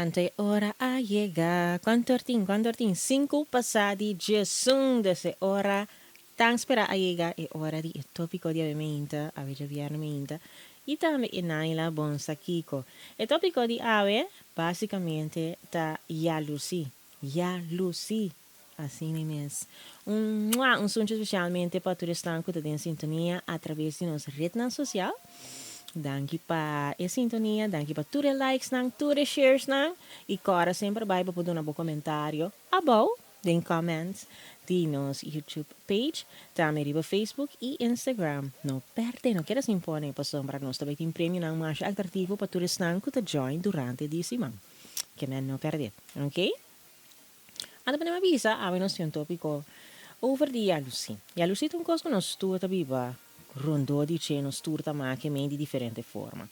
Anto e ora a yega. Cuanto or tin? Cuanto or tin? Cinco pasa di djesun. Dus e ora tan spera a yega, e ora di e topico di awe meinta, awe djabierne meinta, y tambe e Naila bon sa kico. E topico di awe basicamente ta yalusi. Yalusi. Asina mes. Un mua, un sunchi specialmente pa tur esnan cu ta den sintonia a traves di nos rednan social. Danki pa e sintonia, danki pa tur e likesnan, tur e sharesnan y cora semper bay pa por duna bo comentario abou den comments di nos YouTube page, tambe riba Facebook y Instagram. No perde, no keda sin pone pasobra nos ta bay tin premionan masha atractivo pa tur esnan cu ta join durante di siman. Ke men no perde, ok? Anto pa nan a bisa, awe nos tin un tópiko over di yalusí. Yalusí ta un kos ku nos tur ta biba rondó di dje, nos tur ta make mei di diferente forma.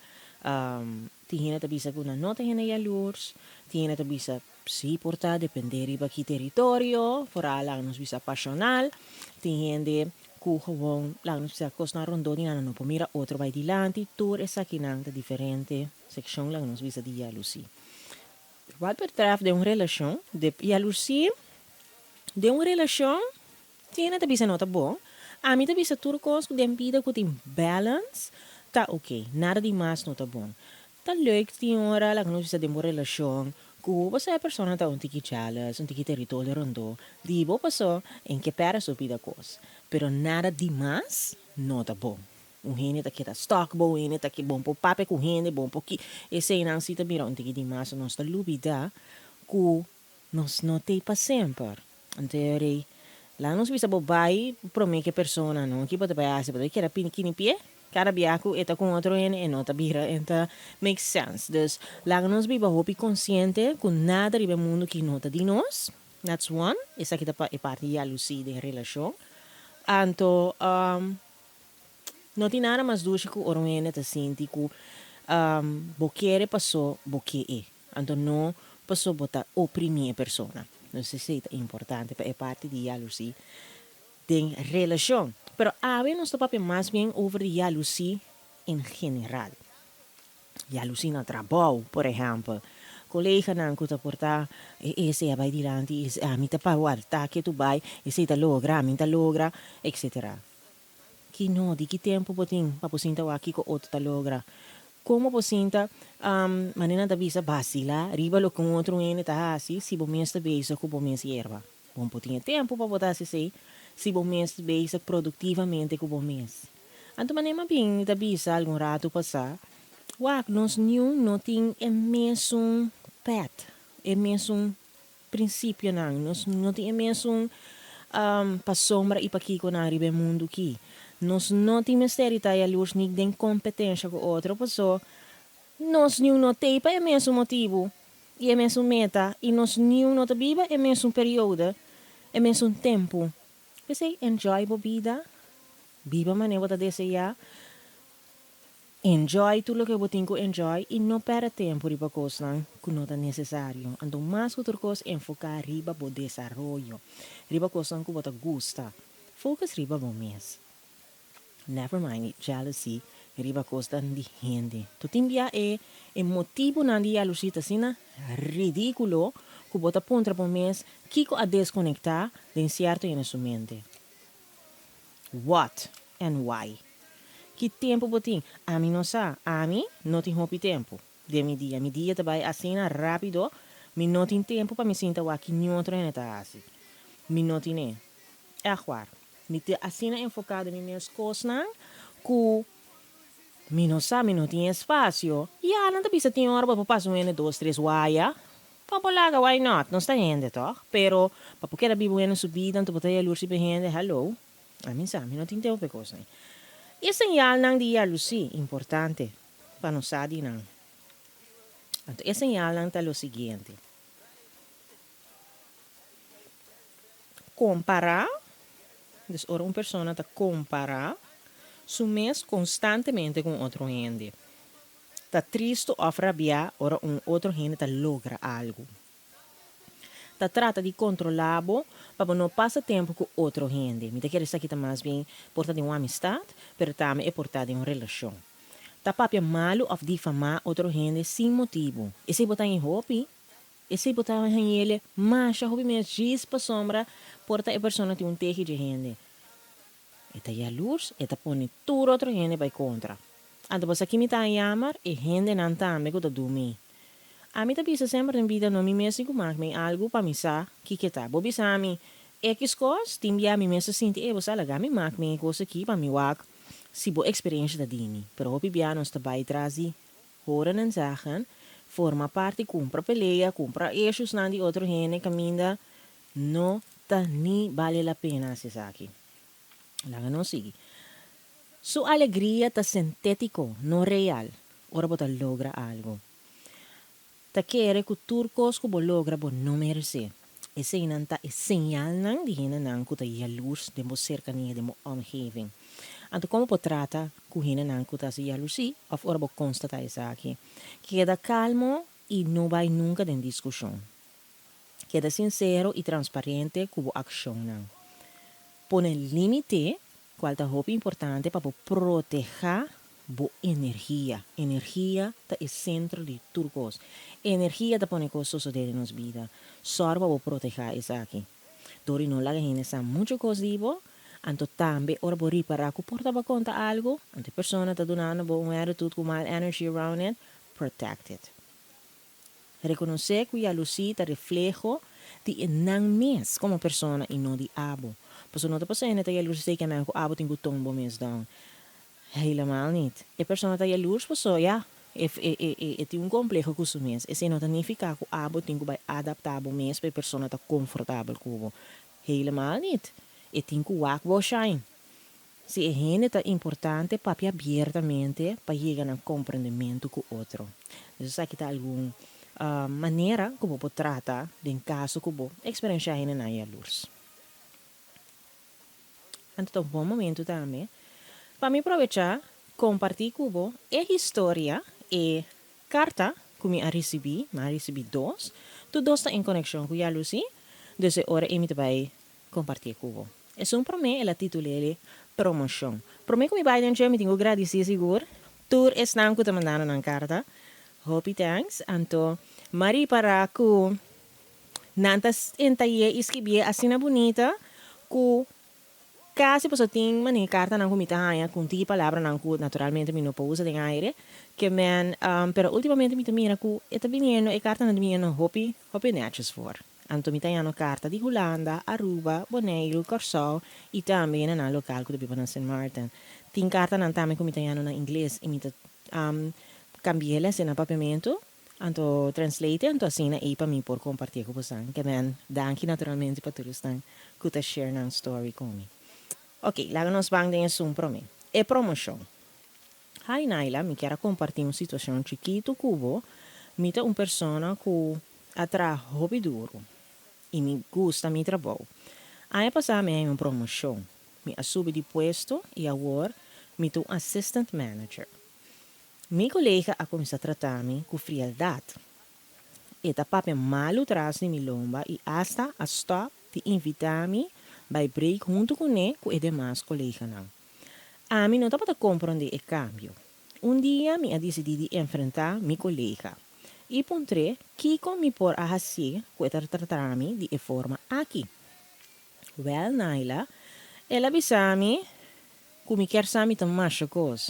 Tin hende ta bisa ku nan no ta hende yalurs, tin hende ta bisa sí por ta, dependé riba ki teritorio, foral laga nos bisa pashonal, tin hende ku gewoon laga nos bisa kosnan rondó di nan, nan no por mira otro bai dilanti, tur esakinan ta diferente sekshon laga nos bisa di yalusí. Wat betreft den un relashon, de yalusí den un relashon, tin hende ta bisa no ta bon, ami ta bisa tur kos ku den bida ku tin balance ta oke, nada di mas no ta bon. Ta leuk tin ora laga nos bisa den bo relashon ku bo sa e persona ta un tiki jealous, un tiki teritorio rondó di bo paso en ke pèrdè su bida kos, pero nada di mas no ta bon. Un hende ta keda stok bo, un hende ta ke bon por papia ku hende, bon por ki. Eseinan si ta bira un tiki di mas, nos ta lubida ku nos no t'ei pa semper. Anto e rei, Laga nos bisa bo bai prome ku e persona no, ki bo ta bai hasi? Bo ta bai keda pini kini pie? Kada bia ku e ta ku un otro hende e no ta bira, e ta make sense. Dus laga nos biba hopi konsiente ku nada riba e mundu ki no ta di nos, that's one, esaki ta pa e parti yalusí den relashon. Anto No tin nada mas dushi ku ora un hende ta sinti ku bo kere paso bo ke e, anto no paso bo ta oprimí e persona. Nos esei ta importante pa e parti di yalusí den relashon. Pero awe nos ta papia mas bien over di yalusí en general. Yalusí na trabou, por ehèmpel. Koleganan ku ta portá e esei a bai dilanti, ami ta pa warta ke tu bai, esei ta logra, ami ta logra, etcetera. Ki no? Di ki tempu bo tin pa bo sinta wak kiko otro ta logra? Komo bo sinta, manera nan ta bisa, basilá riba loke un otro hende ta hasi si bo mes ta bezig ku bo mes yerba? Bo por tin e tempu pa bo ta hasi esei si bo mes ta bezig produktivamente ku bo mes. Anto manera mi a bin ta bisa algun ratu pasá, wak, nos niun no tin e mesun pèt, e mesun Prinsipionan, Nos no tin e mesun pasobra i pakikonan riba e mundu ki. Nos no tin mester di ta yalurs ni den kompetensha ku otro, paso nos niun no t'ei pa e mesun motibu i e mesun meta i nos niun no ta biba e mesun periodo, e mesun tempu. P'esei enjoy bo bida, biba manera bo ta deseá. Enjoy tur loke bo tin ku enjoy i no pèrdè tempu riba kosnan ku no ta nesesario. Anto mas ku tur kos enfoká riba bo desaroyo, riba kosnan ku bo ta gusta. Focus riba bo mes. Never mind di jealousy riba kosnan di hende. To tin bia e e motibunan di jalusí ta asina ridíkulo ku bo ta puntra bo mes kiko a deskonektá den sierto hende su mente. What and why? Ki tempu bo tin? Ami no sa. Ami no tin hopi tempu den mi dia. Mi dia ta bai asina rapido, mi no tin tempu pa mi sinta wak ki niun otro hende ta hasi. Mi no tin'é. Ègt waar. Mi ta asina enfoká den mi mes kosnan ku mi no sa, mi no tin espasio. Ya, nan ta bisa tin ora bo por pasa un hende dos, tres waya. Pa bo laga, why not? Nos ta hende tòg? Pero pa bo keda biba un hende su bida anto bo ta yalursi pa e hende, hallo? Ami sa, mi no tin tempu pa e kosnan. E señalnan di yalusí, importante pa nos sa di nan. Anto e señalnan ta lo siguiente. Kompará, dus ora un persona ta kompará su mes konstantemente ku un otro hende. Ta tristu òf rabiá ora un otro hende ta logra algu. Ta trata di kontrolá bo pa bo no pasa tempu ku otro hende. Mi ta kere esaki ta mas bien por ta den un amistat, pero tambe e por ta den un relashon. Ta papia malu òf difamá otro hende sin motibu. Esei bo ta haña hopi. Esei bo ta hañ'ele masha hopi mes djis pasobra por ta e persona tin un tegi dje hende. E ta yalurs, e ta pone tur otro hende bai kontra. Anto bo sa ki mi ta yamar? E hendenan tambe ku ta dumi. Ami ta bisa semper den bida no mi mes tin ku mak mi algu pa mi sa kiko ta. Bo bisa mi ekis kos, tin bia mi mes ta sinti e bo sa laga mi mak mi e kos aki pa mi wak si bo eksperensha ta di mi. Pero hopi bia nos ta bai tras di horen en zagen, forma parti, kumpra pelea, kumpra issuesnan di otro hende kaminda no ta ni bale la pena hasi esaki. Laga nos sigui. Su alegria ta sintétiko, no real, ora bo ta logra algu. Ta kere ku tur kos ku bo logra bo no meresé. Eseinan ta e señalnan di hendenan ku ta yalurs den bo serkania, den bo omgeving. Anto komo bo trata ku hendenan ku ta hasi yalusí òf ora bo konstatá esaki? Keda kalmo i no bai nunka den diskushon. Keda sinsero i transparente ku bo akshonnan. Pone límite, kual ta hopi importante pa bo protehá bo energia. Energia ta e sentro di tur kos. Energia ta pone kos sosodé den nos bida. Sòru pa bo protehá esaki. Dor di no laga hende sa muchu kos di bo, anto tambe ora bo ripará ku por tabata konta algu, anto e persona ta dunando bo un attitude ku mal energy around it, protect it. Rekonosé ku yalusí ta refleho di e nan mes komo persona i no di abo. Pasobra no ta pasobra hende ta yalurs esei ke men ku abo tin ku tone bo mes down. Helemaal niet. E persona ta yalurs pasobra ya, e e e e tin un kompleho ku su mes. Esei no ta nifiká ku abo tin ku bai adaptá bo mes pa e persona ta konfortabel ku bo. Helemaal niet. E tin ku wak bo shine. Si e hende ta importante papia abiertamente pa yega na komprendementu ku otro. Dus esaki ta algun manera ku bo por trata den kaso ku bo eksperenshá hendenan yalurs. Anto ta un bon momentu tambe pa mi probechá kompartí ku bo e historia, e karta ku mi a risibí, mi a risibí dos, tur dos ta en konekshon ku yalusí, dus e ora ei mi ta bai kompartié ku bo. Esun promé el a titul'é Promoshon. Promé ku mi bai den dje mi tin ku gradisí sigur tur esnan ku ta mandando nan karta. Hopi thanks. Anto m'a ripará ku nan ta entayé i skibié asina bunita ku kasi pasobra tin manera kartanan ku mi ta haña ku un tiki palabranan ku naturalmente mi no por usa den aire ke men pero ultimamente mi ta mira ku e ta biniendo e kartanan ta biniendo hopi hopi nètjes for. Anto mi ta yano karta di Hulanda, Aruba, Boneiru, Kòrsou i tambe na nan lokal ku ta biba na Sint Maarten. Tin kartanan tambe ku mi ta yano na ingles i mi ta kambi'el asina na papiamentu, anto translate anto asina ei pa mi por kompartié ku bosan. Ke men danki naturalmente pa tur esnan ku ta share nan story ku mi. Ok, laga nos ban den esun promé, e promoshon. Hi Naila, mi kier a kompartí un situashon chikitu ku bo. Mi ta un persona ku a traha hopi duru i mi gusta mi trabou. Aña pasá mi a haña un promoshon. Mi a subi di puesto i awor mi ta un assistant manager. Mi kolega a kuminsá trata mi ku frieldat. E ta papia malu tras di mi lomba i asta a stòp di invitá mi bai break huntu kuné ku e demas koleganan. Ami no tabata komprondé e kambio. Un dia mi a disidí di enfrentá mi kolega i puntr'é kiko mi por a hasié ku e ta trata mi di e forma aki. Wèl, Naila, el a bisa mi ku mi kier sa mi ta masha kos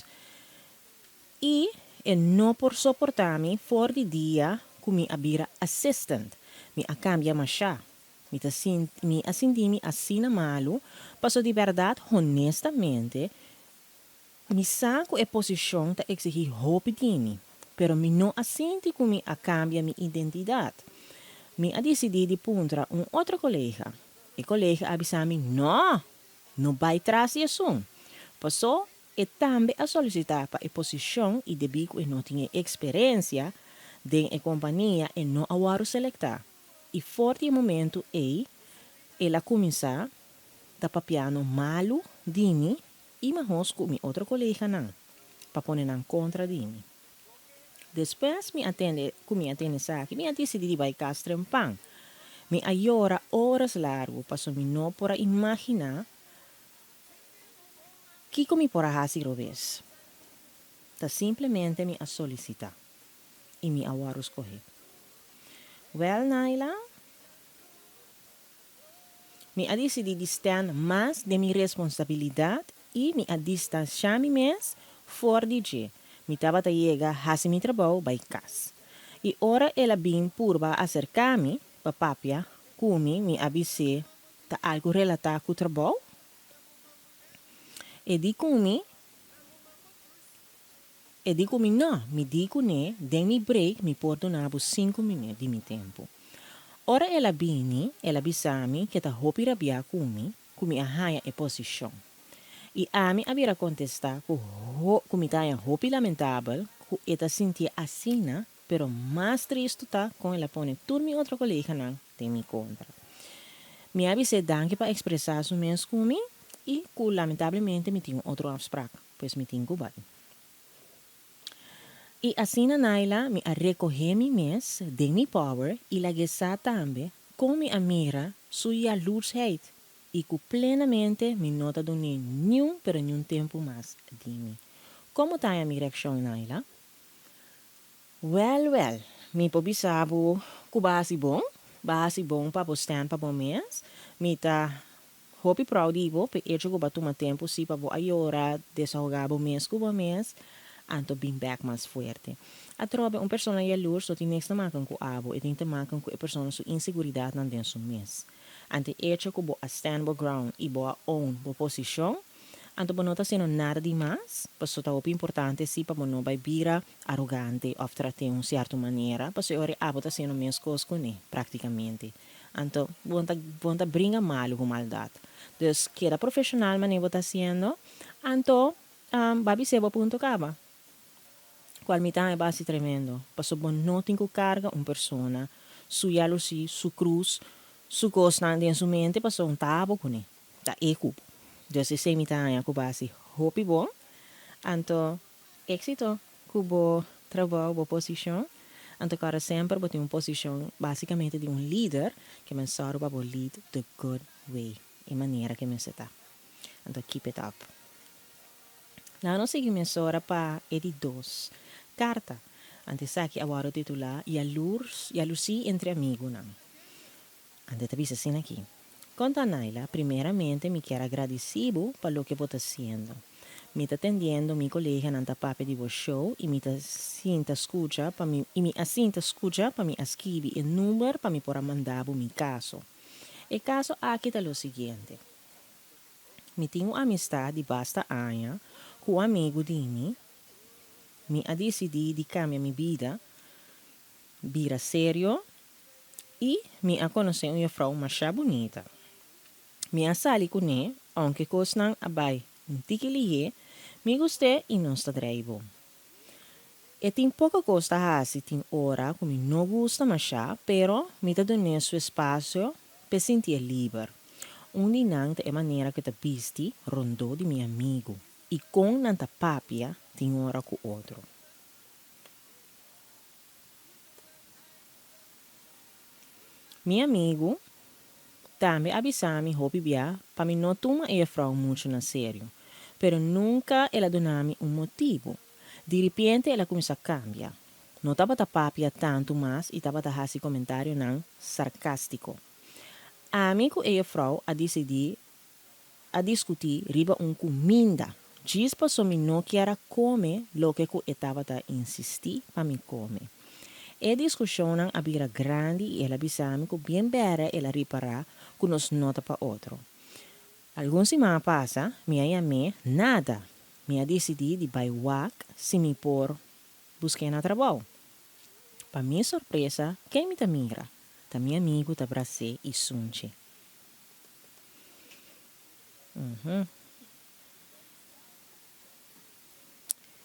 i e no por soportá mi for di dia ku mi a bira assistant. Mi a kambia mashá. Mi ta sinti mi a sinti mi asina malu, paso di bèrdat honestamente mi sa ku e posishon ta eksigí hopi di mi, pero mi no a sinti ku mi a kambia mi identidat. Mi a disidí di puntra un otro kolega. E kolega a bisa mi, No! No bai tras di esun. Paso e tambe a solisitá pa e posishon i debí ku e no tin e eksperensia den e kompania e no a wòrdu selektá. I for di e momentu ei el a kuminsá ta papiano malu di mi i mahos ku mi otro koleganan pa pone nan kontra di mi. Despues mi a tende ku mi a tene esaki, mi a disidí di bai kas trempan. Mi a yora oras largu pasobra mi no por a imaginá kiko mi por a hasi robes. Ta simplemente mi a solisitá. I mi a wòrdu skohé. Wèl Naila, mi a disidí di stèn mas den mi responsabilidat i mi a distanshá mi mes for di dje. Mi tabata yega hasi mi trabou bai kas. I ora el a bin purba aserká mi pa papia ku mi, mi a bis'é ta algu relatá ku trabou. E di ku mi. E di ku mi no, mi di kuné, den mi break mi por duna bo sinku minüt di mi tempu. Ora el a bini, el a bisa mi ke ta hopi rabiá ku mi, ku mi a haña e posishon. I ami a bira kontestá ku ho ku mi ta haña hopi lamentabel ku e ta sintié asina, pero mas tristu ta kon el a pone tur mi otro koleganan den mi kontra. Mi a bis'é danki pa ekspresá su mes ku mi i ku lamentablemente mi tin un otro afsprak, pues mi tin ku bai. I asina Naila mi a rekohé mi mes den mi power i lag'é sa tambe kon mi a mira su yalursheid i ku plenamente mi no ta dun'é niun pero niun tempu mas di mi. Komo ta haña mi reakshon Naila? Wèl wèl, mi por bisa bo ku bo a hasi bon, bo a hasi bon pa bo stand pa bo mes, mi ta Hopi proud di bo p'e echo ku bo a tuma tempu si pa bo a yora, desahogá bo mes ku bo mes, anto bin bèk mas fuerte. Atrobe un persona yalurs no tin niks te maken ku abo, e tin te maken ku e persona su inseguridatnan den su mes. Anto e echo ku bo a stand bo ground i bo a own bo posishon, anto bo no ta hasiendo nada di mas, paso ta hopi importante si pa bo no bai bira arogante òf trat'é un sierto manera, paso e ora abo ta hasiendo meskos kuné praktikamente. Anto bo ta bo ta bringa malu ku maldat. Dus keda profeshonal manera bo ta hasiendo, anto ba bis'é bo punto kaba. Kual mi ta haña basi tremendo, pasobra bo no tin ku karga un persona su yalusí, su krus, su kosnan den su mente pasobra un ta abo kuné, ta e ku bo. Dus esei mi ta haña ku basi hopi bon. Anto Éxito ku bo trabou, bo posishon. Anto kòrda semper bo tin un posishon básikamente di un lider ke men sòru pa bo lead the good way, e manera ke mester ta. Anto keep it up. Nan nos sigui mesora pa e di dos karta. Anto esaki a wòrdu titulá Yalurs, Yalusí entre amigunan. Anto e ta bisa asina aki, Konta Naila, primeramente mi kier a gradisí bo pa loke bo ta hasiendo. Mi ta tendiendo mi koleganan ta papia di bo show i mi ta sinta skucha pa mi i mi a sinta skucha pa mi a skibi e number pa mi por a manda bo mi kaso. E kaso aki ta lo siguiente. Mi tin un amistad di basta aña ku un amigu di mi. Mi a disidí di kambia mi bida, bira serio I mi a konosé un jefrou mashá bunita. Mi a sali kuné, ounke kosnan a bai un tiki lihé, mi gust'é i nos ta drei bon. E tin poko kos ta hasi tin ora ku mi no gusta mashá, pero mi ta dun'é su espasio p'e sintié liber. Un di nan ta e manera ku e ta bisti rondó di mi amigu i kon nan ta papia tin ora ku otro. Mi amigu tambe a bisa mi hopi bia pa mi no tuma e jefrou muchu na serio, pero nunka el a duna mi un motibu. Diripiente el a kuminsá kambia. No tabata papia tantu mas i tabata hasi komentarionan sarkástiko. Ami ku e jefrou a disidí a diskutí riba un kuminda, djis paso mi no kier a kome loke ku e tabata insistí pa mi kome. E diskushonnan a bira grandi i el a bisa mi ku bien bèrdè el a ripará ku nos no ta pa otro. Algun siman a pasa, mi a yam'é, nada! Mi a disidí di bai wak si mi por busk'é na trabou. Pa mi sorpresa, ken mi ta mira? Ta mi amigu ta bras'é i sunchi.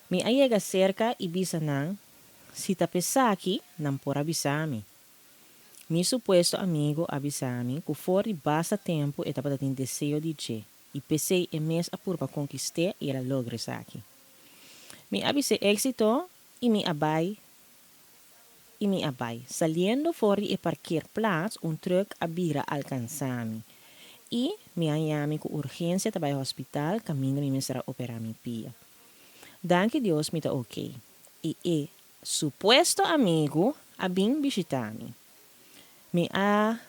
Mi a yega serka i bisa nan, si ta p'esaki, nan por a bisa mi. Mi supuesto amigu a bisa mi ku for di basta tempu e tabata tin deseo di dje i p'esei e mes a purba konkist'é i el a logra esaki. Mi a bis'é éksito i mi a bai I mi a bai. Saliendo for di e parkeerplaats un truck a bira alcansa mi. I mi a haña mi cu urgencia ta bai hospital caminda mi mester a opera mi pia. Danki Dios mi ta ok. I e supuesto amigu a bin bishita mi. Mi a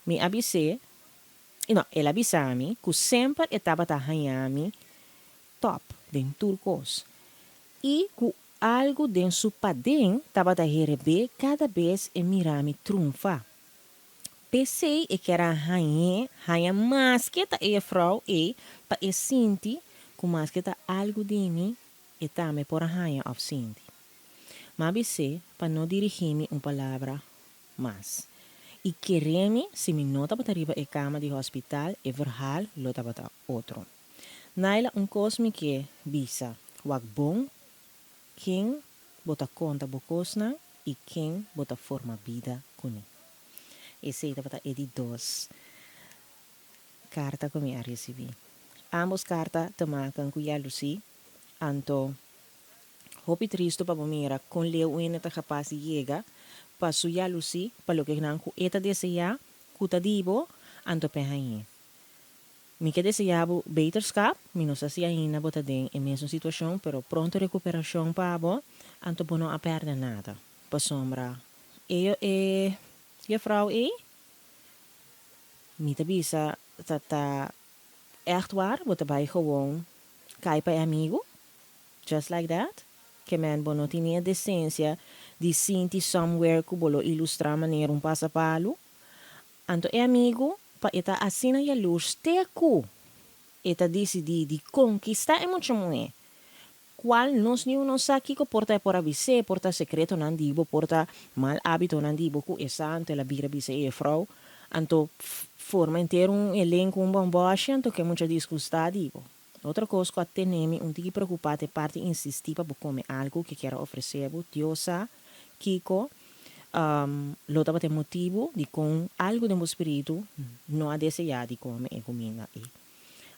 mi a bis'é, no, el a bisa mi ku semper e tabata haña mi tòp den tur kos i ku algu den su paden tabata herebé kada bes e mira mi trunfa. P'esei e kier a hañ'é haña maske ta e jefrou ei pa e sinti ku maske ta algu di mi e tambe por a haña òf sinti. M'a bis'é pa no dirigí mi un palabra mas. I kere mi, si mi no tabata riba e kama di hospital e verhaal lo tabata otro. Naila un kos mi ke bisa, wak bon ken bo ta konta bo kosnan i ken bo ta forma bida kuné. Esei tabata e di dos karta ku mi a risibí. Ámbos karta ta makan ku yalusí, anto hopi tristu pa bo mira kon leu un hende ta kapas di yega pa su yalusí pa loke nan ku e ta deseá ku ta di bo, anto p'e hañ'é. Mi ke deseá bo beterskap, mi no sa si ainda bo ta den e mesun situashon, pero pronto rekuperashon pa bo, anto bo no a pèrdè nada, pasobra e e jefrou ei, mi ta bisa ta ta ègt waar, bo ta bai gewoon kai pa e amigu, just like that, ke men bo no tin ni e desensia di sinti somewhere ku bo lo ilustrá manera un pasapalu. Anto e amigu pa e ta asina yalurs te ku e ta disidí di konkistá e mucha muhé, kual nos niun no sa kiko por ta e por a bis'é, por ta sekretonan di bo, por ta mal ábitonan di bo ku e sa, anto el a bira bisa e jefrou, anto forma henter un elenko, un bòmbòshi, anto ke mucha disgustá di bo. Otro kos ku a tene mi un tiki preokupá ta e parti insistí pa bo kome algu ku e kier a ofresé bo. Dios sa kiko lo tabata e motibu dikon algu den bo spiritu no a deseá di kome e kuminda ei.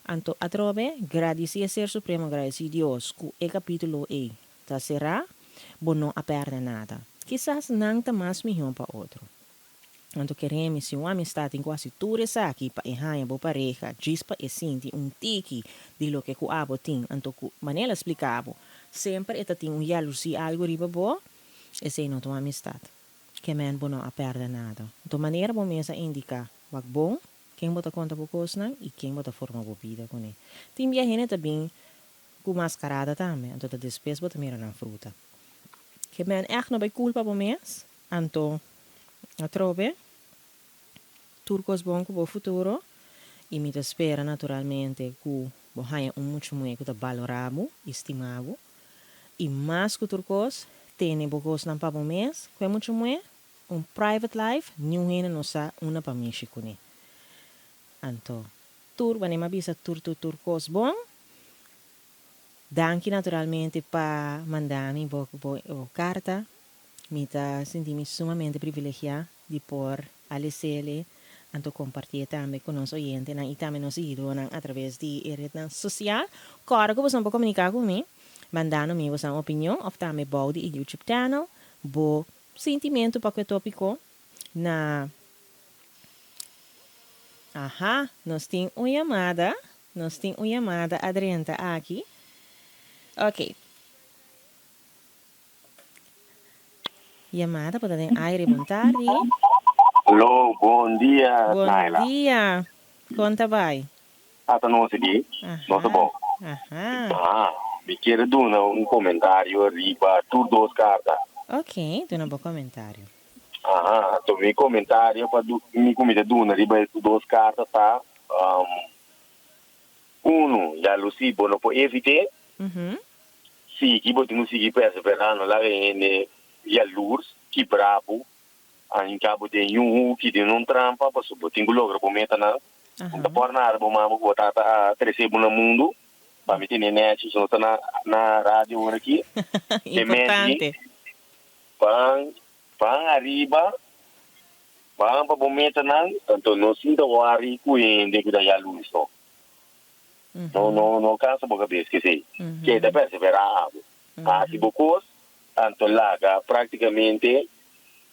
Anto atrobe, gradisí e Ser Supremo, gradisí Dios ku e kapítulo ei ta será, bo no a pèrdè nada. Kisas nan ta mas mihó pa otro. Anto keremi si un amistad tin ku hasi tur esaki pa e haña bo pareha djis pa e sinti un tiki di loke ku abo tin anto ku manera el a splika bo semper e ta tin un yalusí algu riba bo esei no ta un amistad kemen bo no a pèrdè nada anto manera bo mes a indiká wak bon ken bo ta konta bo kosnan i ken bo ta forma bo bida kuné tin bia hende ta bin ku maskarada tambe anto ta despues bo ta mira nan fruta kemen ègt no bai kulpa bo mes. Anto, atrobe, tur kos bon ku bo futuro i mi ta spera naturalmente ku bo haña un mucha muhé ku ta balorá bo i stima bo. I mas ku tur kos, tene bo kosnan pa bo mes ku e mucha muhé, un private life, niun hende no sa unda pa mishi kuné. Anto, tur, wanneer mi a bisa tur tur tur kos bon, danki naturalmente pa manda mi bo bo karta. Mi ta sinti mi sumamente privilegiá di por a les'é anto kompartié tambe ku nos oyentenan i tambe nos siguidónan atraves di e retnan sosial. Kòrda ku boso por komuniká ku mi mandando mi boso opinion òf tambe bou di e YouTube channel bo sintimentu pa ku e tópiko na Aha, nos tin un yamada, nos tin un yamada a drenta aki. Oké. Yamada por ta den aire, bon tardi. Aló, bon dia, Bon Naila. dia. Kon ta bai? Ata nos aki, nos ta bon. Aha. Aha, mi kier duna un komentario riba tur dos karta. Ok, duna bo komentario. Aha, anto mi komentario pa du mi ku mi ta duna riba e dos karta ta, Unu, yalusí bo no por evit'é. Sigui bo tin ku sigui perseverá, no laga hende yalurs kibrá bo, a hinká bo den un huki, den un trampa, pasobra bo tin ku logra bo metanan. No ta por nada bo mama ku bo tata a tresé bo na mundu. Pa mi tene nèchi, si no ta na na radio ora aki. Importante. Ban, ban ariba, ban pa bo metanan, anto no sinta wari ku hende ku ta yalurs no. No, no, no cansa bo cabes kesey. Keda persevera abo. Haci bo cos, anto laga practicamente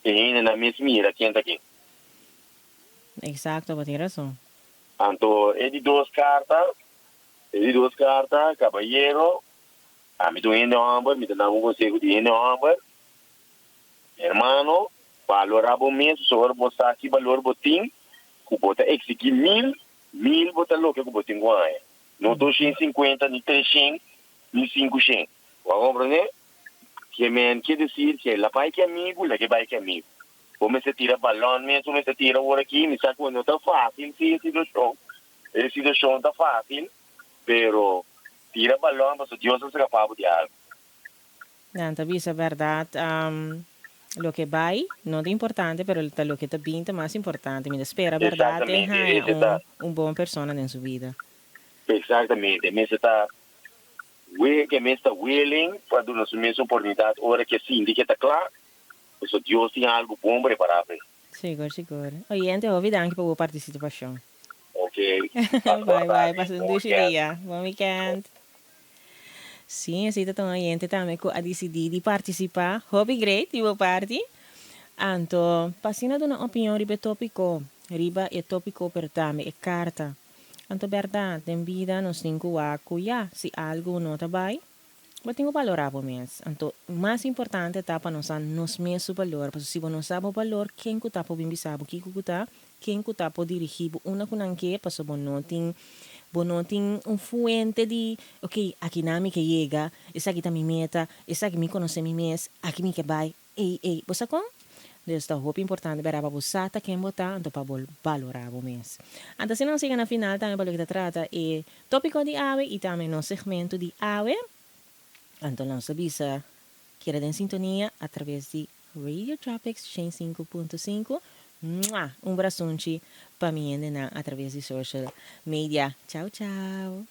e hendenan mes mira ken ta ken. Exacto, bo tin razon. Anto e di dos carta, e di dos carta, cabayero, ami ta un hende homber, mi ta dabo un conseho di hende homber, hermano. Balorá bo mes, pasobra ora bo sa ki balor bo tin, ku bo ta eksigí mil, mil bo ta loke ku bo tin ku haña. No 250, ni 300, ni 500. Bo a komprendé? Ke men ke desir ke la bai ke amigu, la ke bai ke amigu. Bo mester tira balòn mes, bo mester tira ora aki. Mi sa ku no ta fásil si e situashon, e situashon ta fásil, pero tira balòn pasobra Dios a skapá bo di algu. Nan ta bisa bèrdat, loke bai no ta importante, pero ta loke ta bin ta mas importante. Mi ta spera bèrdat e Exactamente, haña ese ta. un bon persona den su bida. Exactamente, mester ta we ke mes ta willing pa duna su mes oportunidat ora ke sinti ke ta kla, pasobra Dios tin algu bon prepará pa e. Sigur, sigur. Oyente, hopi danki pa bo partisipashon. Ok, pasa Bye buena bye, tardi, pasa un bon dushi weekend. dia. Bon weekend. Sí, esei ta ta un oyente tambe ku a disidí di partisipá. Hopi great di bo parti. Anto, pa asina duna opinion riba e tópiko, riba e tópiko pero tambe e karta. Anto bèrdat, den bida nos tin ku wak ku ya, si algu no ta bai, Bo tin ku balorá bo mes. Anto, mas importante ta pa nos sa nos mes su balor. Pasobra si bo no sa bo balor, ken ku ta por bin bisa bo kiko ku ta? Ken ku ta por dirigí bo unda ku nan ke? Pasobra bo no tin, bo no tin un fuente di, ok, aki nan mi ke yega, esaki ta mi meta, esaki mi konosé mi mes, aki mi ke bai. Ey, ey, bo sa kon? Dus ta hopi importante bera pa bo sa ta ken bo ta, anto pa bo balora bo mes. Anto asina nos yega na final tambe pa loke ta trata e topico di awe y tambe nos segmento di awe. Anto nos ta bisa keda den sintonia a traves di Radio Tropics 105.5. Mua! Un brasunchi pa mi hendenan a traves di social media. Chao chao!